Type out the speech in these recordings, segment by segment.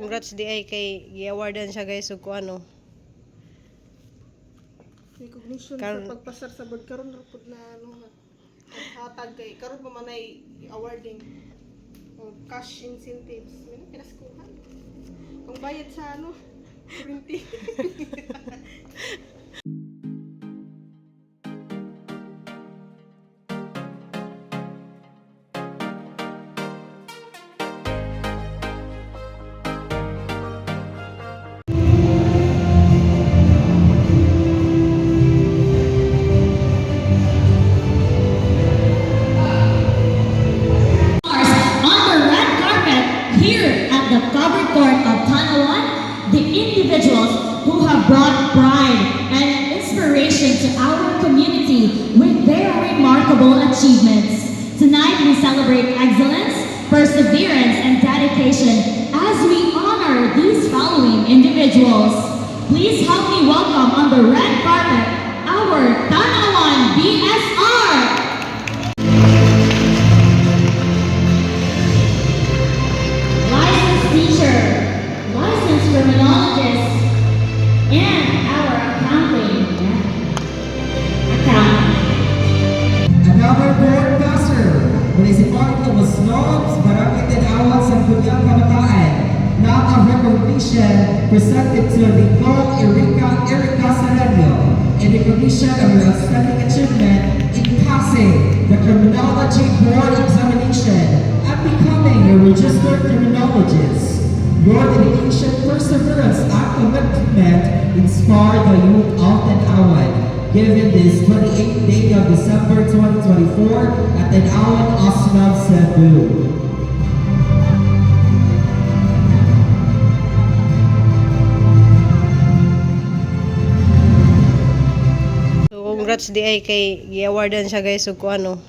Congrats di ay kay gi-awardan siya, guys, og kuan, oh. Recognition sa pagpasar sa board karon ra pud na ano nga. Hatag kay karon pa man ay awarding o cash incentives. May pinaskuhan. Ang bayad sa ano, kuryente. On the red carpet here at the covered court of Tanawan, the individuals who have brought pride and inspiration to our community with their remarkable achievements. Tonight we celebrate excellence, perseverance, and dedication as we honor these following individuals. Please help me welcome on the red carpet our Tanawan BSR. Licensed teacher, licensed criminologist, and our accounting accountant. Another board passer, Municipality of Oslob, Barangay Tan-awan, Sangguniang Kabataan. Plaque of recognition presented to Nicole Erika Erica Salenio in recognition of her outstanding achievement in passing the Criminology Board Examination and becoming a registered criminologist. Your dedication, perseverance, and commitment inspire the youth of Tan-awan. Given this 28th day of December 2024 at Tan-awan, Oslob, Cebu. So congrats di ay kay gi-awardan siya, guys, og kuan, oh.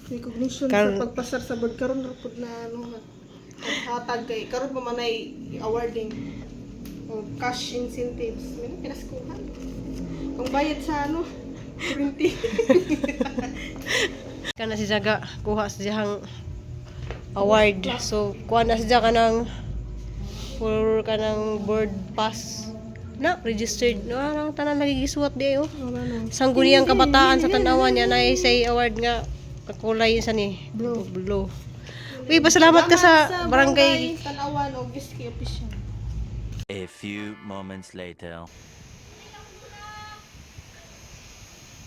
Recognition sa pagpasar sa board karon ra pud na ano nga. Hatag kay karon pa man ay awarding o cash incentives. May pinaskuhan. Ang bayad sa ano, kuryente. Kana si Jaga kuha sa diyang award. So kuha na si Jaga kanang for kanang board pass na registered no ang tanan nagigisuwat di ay, oh. Wala na. Sangguniang Kabataan sa Tan-awan niya na say award nga kakulay sa ni Blue. Blue. Uy, pasalamat ka sa barangay. Tan-awan o SK official. A few moments later.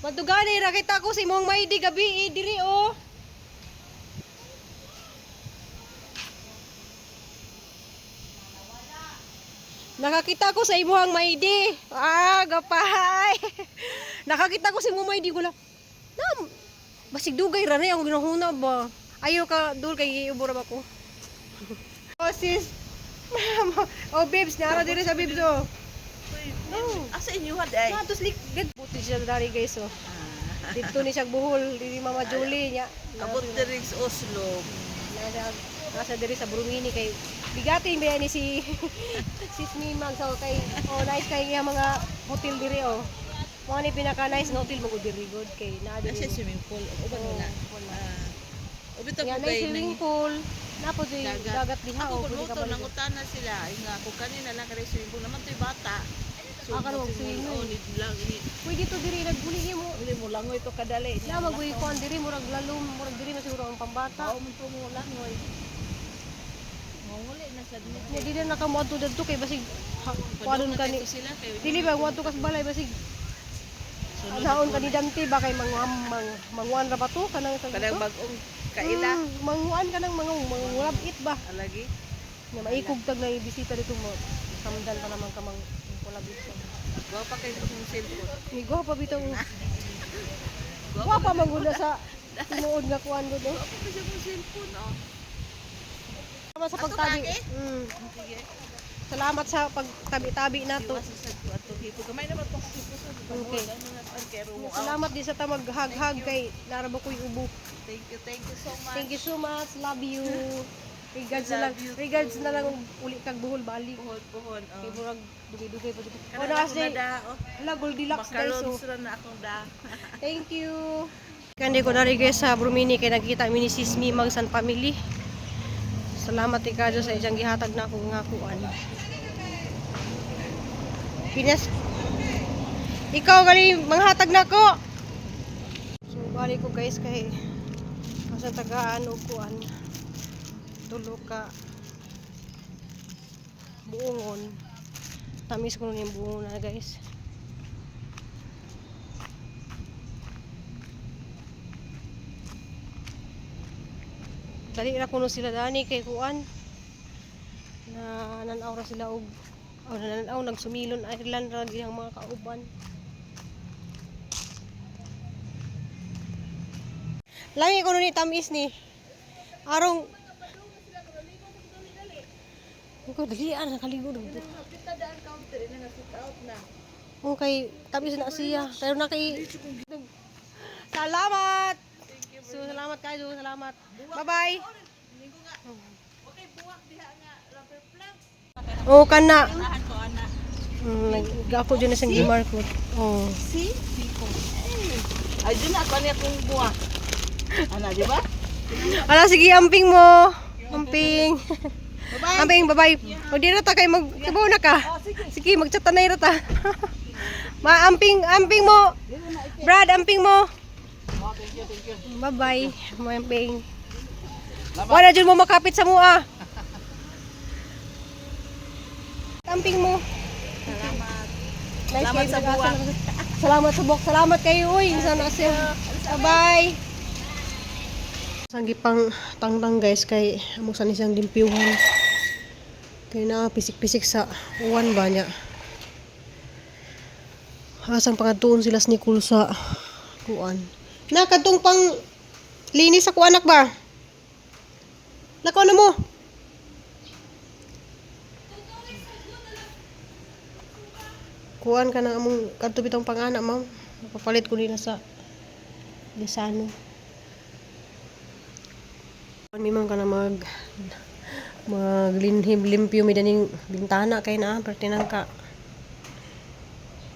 Madugani ra kita ko sa imong maydi gabi eh, diri oh. Nakakita ko sa imong maydi. Ah, gapay. Nakakita ko sa imong maydi ko lang. Na, basig dugay ra na ang ginahuna ba. Ayo ka dul kay giubo ra ba ko. Oh sis. Oh babes, naara diri sa babes oh. Oh. Asa inyo ha day? Na tos lik buti siya dari, guys, oh. Dito ni siya buhol, diri Mama Julie niya. Abot diri sa Oslo. Nasa diri sa Brumini kay bigatin ba ni si Sis Mimang, so kay oh nice kay nga mga hotel diri oh. Mao ni pinaka nice nga hotel mo diri good kay naa diri. Nasa swimming pool uban Oh, wala. wala. Ah. Ubito Nga ko na kay swimming pool. Napo di Dagat. dagat diha Ako oh. kung Pwede ka luto maligo. nangutana sila ay nga kung kanina lang kay swimming pool naman to'y bata. So, Ah, karon, swimming. Oh, ni lang ni Pwede to diri naguli mo. uli mo langoy to kadali. Na maguy kon diri murag lalom, murag diri na siguro ang pambata. Mao man to mo langoy. Manguli na sad ni. Nya dili na ka moadto dadto kay basig kuanon Padung ka ni na sila kay Dili ba moadto kas balay basig Sunod naon ka ni Dante ba kay mang manguan ra ba to kanang sa kanang bag-ong kaila. Manguan ka ng mga mangulabit ba Alagi. nya maikog tag na ibisita dito mo samdan pa naman ka mang kulabit sa Gwapa kay kung cellphone. ni pa bitaw. Gwapa man gud na sa tinuod nga kuan gud oh. Gwapa pa siya kung cellphone oh. Salamat sa Ato pagtabi. kage? Mm. Sige. Salamat sa pagtabi-tabi nato. Iwas sa ko ato hipo. Gamay naman to hipo sa Okay. ano na ang kero mo. Salamat din sa tamag hag-hag kay naraba ko'y ubo. Thank you so much. Thank you so much. Love you. Regards na lang. Love you too. Regards na lang uli kag buhol balik. Buhon, buhon. Oh. Kay murag dugay-dugay pa dito. Oh, Kana naas na day. da, oh. Hala, Goldilocks guys. Macarons Oh. ra na akong da. Thank you. Kandi ko dari guys sa Brumini kay nagkita mi ni Sis Mimang San Family. Salamat ikaw sa isang gihatag na akong nga kuan. Pinas. Ikaw gali manghatag na ko. So bali ko guys kay asa tagaan og kuan. Tulo ka buongon. Tamis ko nun yung buongon na guys. Dali ra kuno sila dani kay kuan. Na nanaw ra sila og o nananaw nagsumilon Ireland ra iyang mga kauban. Lami kuno ni tamis ni. Arong Ko dali ah nakaligo dito. Okay, tamis na siya. Pero na kay Salamat. So, salamat kayo, salamat. Bye-bye. Oh, kana. Nag-ako dyan na siyang gimarko. Oh. See? Ay, dyan na. Ako niya kung buwa. Ana, di ba? Ala, sige, amping mo. Amping. Amping, bye-bye. O, di na ta kay mag... Kibaw na ka. Sige, magchatanay ra ta. Ma, amping, amping mo. Brad, amping mo. Bye-bye. Amping. Wala dyan mo makapit sa mua. Amping mo. Salamat. Nice Salamat kayo sa buwak. Salamat sa buwak. Salamat kayo. Uy, sana siya. Bye-bye. Sang gipang tangtang guys kay amo sa siyang limpyuhan. Kay na pisik-pisik sa uwan ba niya. Asang pangadtuon sila sa Nicole sa kuan. Na kadtong pang linis sa kuanak ba? Lakaw na mo. Kuan ka ng among kadto bitong pangana, ma'am. Napapalit ko nila sa Lisano. Kuan mi ma'am ka na maglinhim limpyo mi daning bintana kay na pertinang ka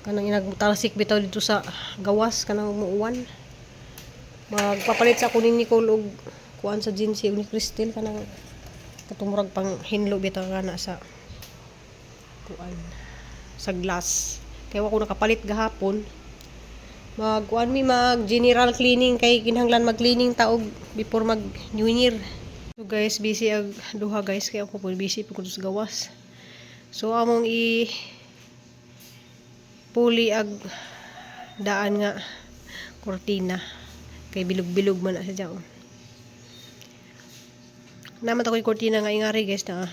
kanang inagtalsik bitaw dito sa gawas kanang umuuwan. Magpapalit sa ako ni Nicole og kuan sa jeans ni Cristel kanang katumurag pang hinlo bitaw kana sa kuan sa glass. Kaya wa ko nakapalit gahapon. Mag kuan mi mag general cleaning kay kinahanglan mag cleaning taog before mag New Year. So guys, busy ag duha guys kay ako po busy po ko sa gawas. So among i puli ag daan nga kortina kay bilog-bilog man na siya. Oh. Naman ako yung kortina nga ingari guys na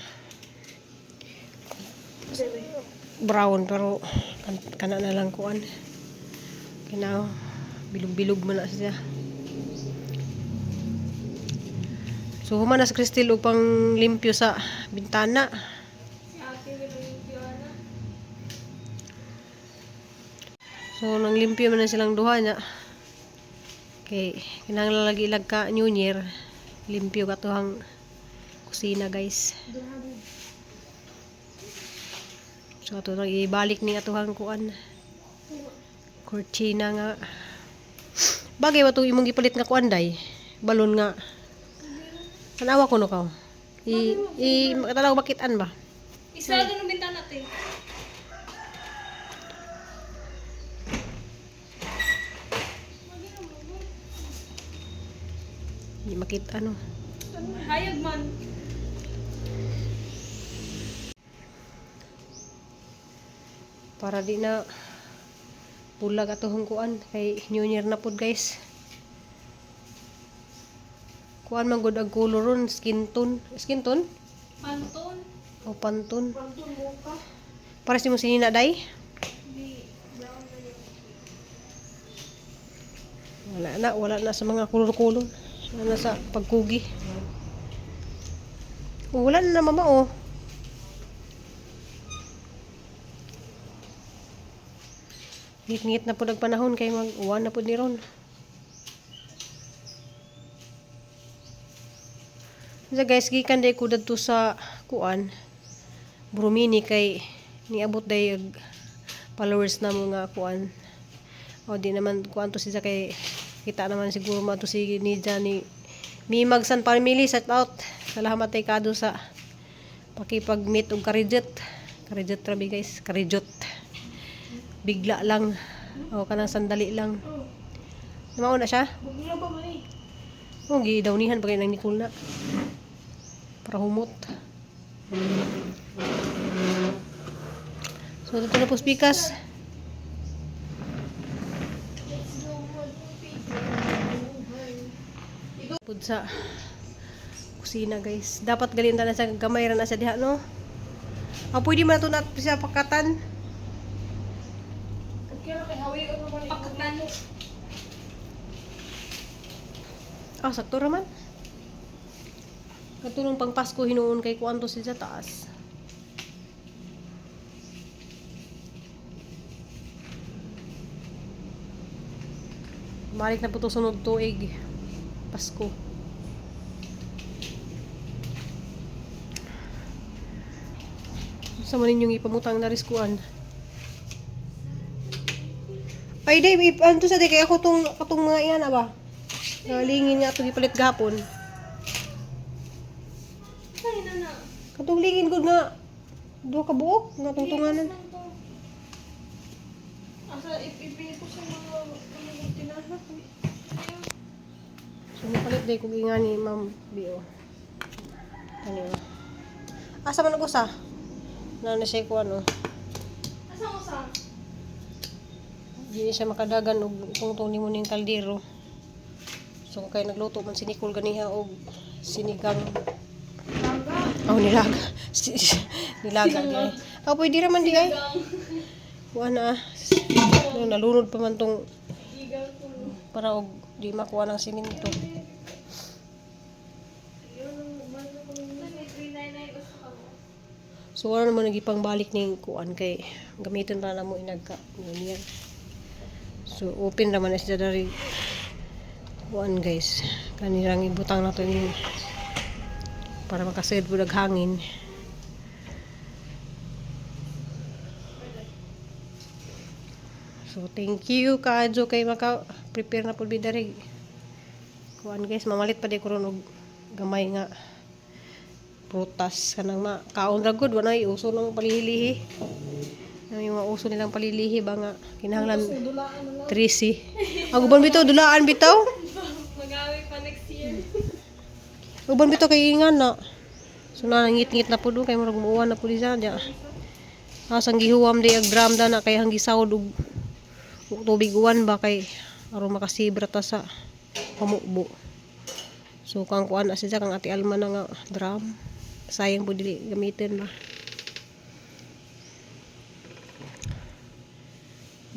brown pero kana na lang kuan. Kinaw bilog-bilog man na siya. So human na si Cristel og pang limpyo sa bintana. So nang limpyo man na silang duha niya. Kay kinahanglan lagi ilag ka New Year. Limpyo katuhang kusina guys. So ato nang ibalik ni atuhang kuan. Cortina nga. Bagay ba itong imong gipalit nga kuan day? Balon nga. Tanawa ko no ka. I tanaw makitaan ba? Isarado ng bintana te. Hindi makita no. Hayag man. Para di na pulag atohong kuan kay New Year na pod guys. Kuan man gud ang color ron, skin tone, skin tone Panton. o pantone. Panton mocha. Para si mo sinina day? Di brown na yun. Wala na sa mga kulor-kulor. Wala na sa pagkugi. Oh, wala na na mama oh. Ngit-ngit na po panahon kay mag-uwan na po ni Ron. So guys, gikan day ko dadto sa kuan. Brumini kay niabot day og followers na mo nga kuan. O di naman kuan to siya kay kita naman siguro ma to si Nija ni Mimag San Family shout out. Salamat kay Kado sa pakipag-meet og karijot. Karijot rabi guys, karijot. Bigla lang. O kanang sandali lang. Mauna siya? Buglo ba man eh? Oh, gidawnihan pa kayo ng Nicole na. Para humot. So, ito na po speakers. Pud sa kusina guys. Dapat galin na sa gamay ra na sa diha no. Ah, pwede man na to na siya pakatan. Okay ra kay hawi ano man eh. Pakatan. Ah, sakto ra man. Katulong pang Pasko hinuon kay kuanto sila sa taas. Balik na po to sunod tuig. Pasko. Sa man ninyong ipamutang na riskuan. Ay, Dave, ano to sa di kay ako tong katong mga iyan aba. Nalingin nga itong ipalit gahapon. Ay, na na. Katong lingin gud nga duha ka buok nga tungtunganan. Asa ipipili ko sa mga ano tinahan. So mapalit day kog inga ni Ma'am Bio. Ano yun? Asa man ako sa? Na na siya ko ano. Asa mo sa? Di siya makadagan og tungtong nimo ning kaldero. So kay nagluto man si Nicole ganiha og sinigang. Oh, nilaga. Nilaga di ay. Oh, pwede ra man di ay. Kuha na. No, nalunod pa man tong para og di makuha ng siminto. So wala naman nagipang balik ning kuan kay gamiton ra na mo inagka niya. So open raman na siya dari kuan guys. Kanirang ibutang na to yung para makasayad po hangin. So thank you kaadyo kay maka prepare na pud dari. Kuan guys, mamalit pa di ko ron og gamay nga prutas kanang ma kaon ra gud wala uso ng palihilihi. Ano yung mga uso nilang palilihi ba nga kinahanglan 3C. Ang uban bitaw dulaan bitaw. Magawi pa next year. Uban bitaw kay ingan na. So na ngit-ngit na pud kay murag muuwan na pud siya diya. Asang gihuwam di ag drum da na kay hanggi sawod og og tubig uwan ba kay aron makasibra ta sa pamubo. So kang kuan na siya kang Ate Alma na nga drum. Sayang po dili gamitin ba.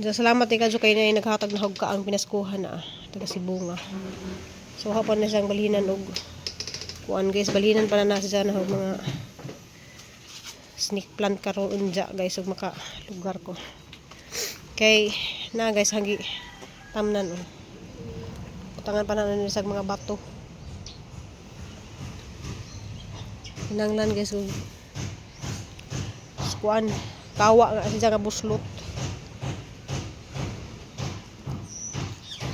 Diyan, salamat eh kadyo kay na naghatag na hugka ang pinaskuhan na taga Sibunga. So hapon na siyang balhinan og kuan guys, balhinan pa na siya na og mga snake plant karon dya guys ug maka lugar ko. Kay na guys hanggi tamnan oh. Butangan pa na nila sa mga bato. Kinanglan guys og kuan kawa nga siya nga buslot.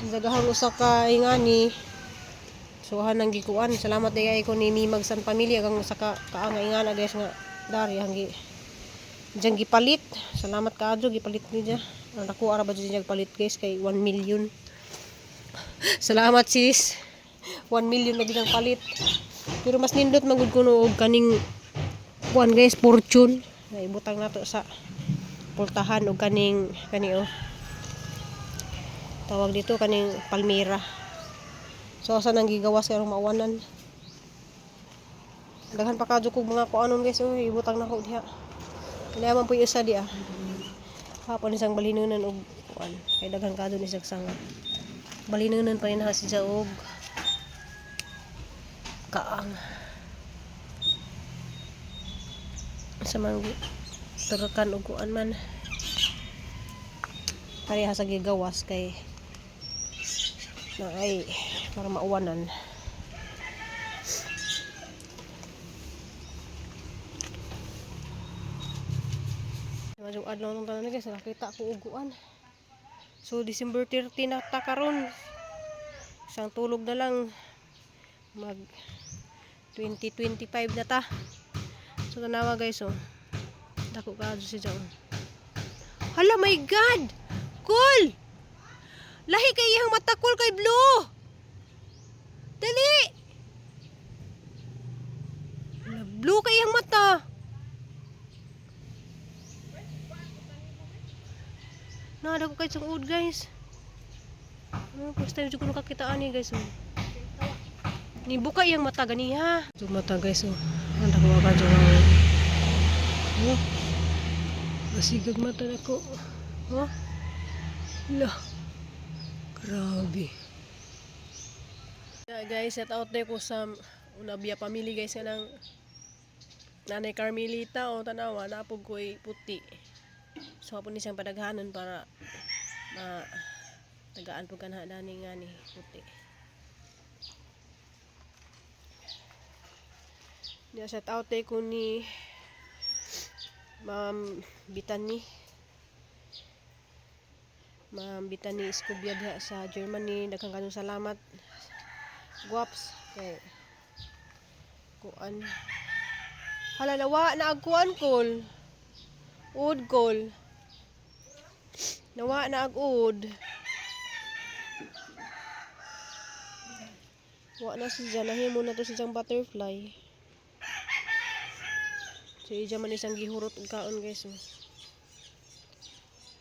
Dagahang usa ka ingani. So hanang gikuan. Salamat day ko ni Mimag San Pamilya kang usa ka kaanga ingana guys nga dari hanggi diyang gipalit. Salamat kaadyo gipalit ni niya. Ang nakuha ra ba dyan niya palit guys kay 1 million. Salamat sis. 1 million na gid ang palit. Pero mas nindot magud kuno og kaning kuan guys fortune. Naibutang nato sa pultahan og kaning kani oh. Tawag dito kaning palmera. So asa nang gigawas karong maawanan. Daghan pa kadyo kog mga kuanon guys, oy ibutang nako diha. Kaya man po yung isa diha. Hapon isang balinunan og kuan. Kay daghan kadyo ni siyang sanga. Balinunan pa rin ha siya og kaang. Sa mga turakan og kuan man. Pareha sa gigawas kay na ay para mauwanan. Medyo adlaw nung tanan guys, nakita ko uguan. So December 30 na ta karon. Isang tulog na lang mag 2025 na ta. So tanawa guys oh. Dako ka si Jaon. Hala my God! Cool! Lahi kay iyang mata cool kay blue. Dali! Hala, blue kay iyang mata. Nada ko kay sungod guys. Oh, first time jud ko nakakita ani guys oh. Ni buka iyang mata gani ha. Jud mata guys oh. Ang dako ka jud. Oh. Masigag mata nako. Oh. La. Grabe. Yeah, guys, set out na ko sa Unabia family guys kanang Nanay Carmelita o tanawa napog ko'y puti. So hapon ni siyang padaghanon para ma tagaan po kanha dani nga ni puti. Niya set out day ko ni Ma'am Bitani. Ma'am Bitani Escobia diha sa Germany. Daghang kanong salamat. Guaps kay kuan. Hala nawa na ag kuan kol. Ud kol. Nawa na ag ud. Wa na siya nahimo na to siyang butterfly. So iya man isang gihurot og kaon guys oh.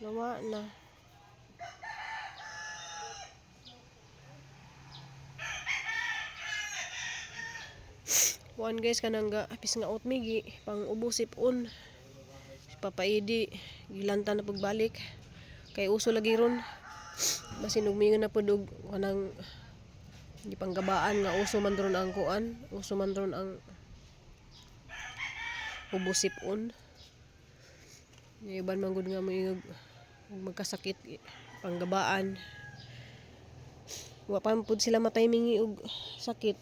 Nawa na. Kuan guys kanang ga apis nga oatmeal gi pang ubosip on. Si Papa Edi gilanta na pagbalik kay uso lagi ron. Basin og mingon na pud og kanang gipanggabaan nga uso man ron ang kuan, uso man ron ang ubosip on. Yung iban man gud nga moingog og magkasakit panggabaan. Wa pa man pud sila mataymingi og sakit.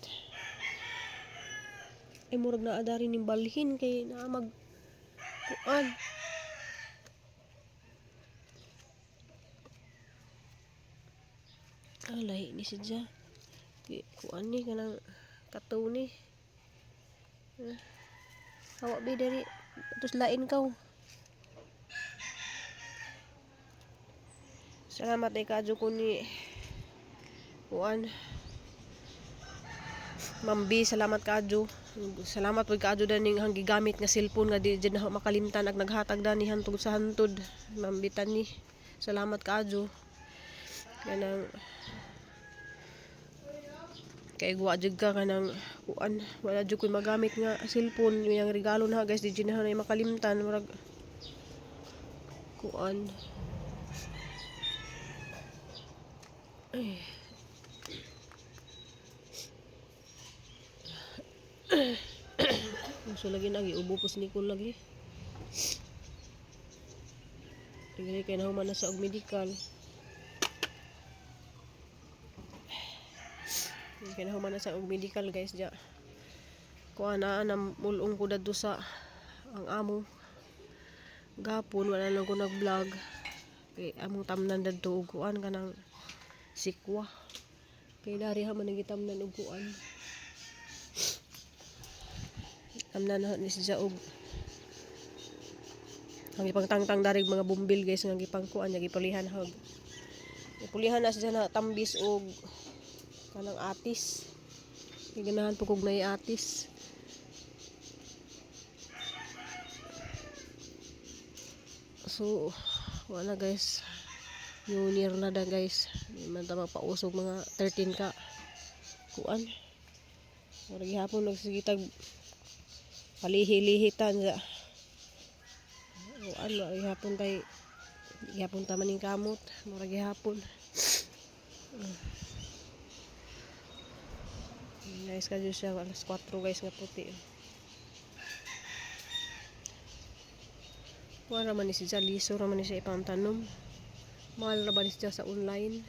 Ay murag naa dari ning balhin kay naa mag kuan. Ah, lahi ni siya. Kuan ni kanang kataw ni. Ah. Hawa bi dari atos lain kaw. Salamat ay kadyo ko ni kuan. Ma'am B, salamat kaadyo. Salamat pud kaadyo daning ang gigamit nga cellphone nga di jud na makalimtan ag naghatag dani hantog sa hantod. Ma'am B tani. Salamat kaadyo. Kanang kay guwa jud ka kanang kuan, wala jud ko'y magamit nga cellphone. Yung regalo na guys di jud na makalimtan murag kuan. Ay. So lagi na giubo po si Nicole lagi. Tingnan kay nahuman na sa og medical. Kay nahuman na sa og medical guys ja. Kuha na na mulong ko dadto sa ang amo. Gapon wala lang ko nag-vlog. Kay among tamnan dadto og kuan kanang sikwa. Kay dari ha man gitamnan og kuan. Tamnan na ni siya og ang ipangtangtang darig mga bumbil guys nga gipangkuan nga gipulihan hog. Gipulihan na siya na tambis og kanang atis. Giganahan po kog nay atis. So wala guys. New year na da guys. Di man ta magpausog mga 13 ka kuan. Murag gihapon nagsigitag palihi-lihitan sa kuan murag gihapon tay gihapon ta maning kamot murag gihapon. Guys, kadyo siya alas 4 guys nga puti. Wala man ni siya liso ra man ni siya ipantanom. Mahal ra ba ni siya sa online?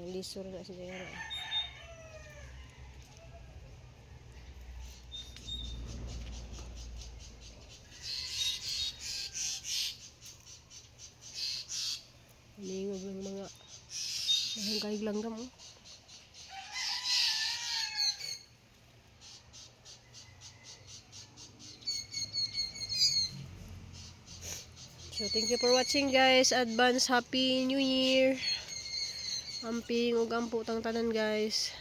Liso ra na siya yara. Lingog ng mga dahil kay langgam oh. So thank you for watching, guys. Advance Happy New Year. Amping ug ampo tang tanan, guys.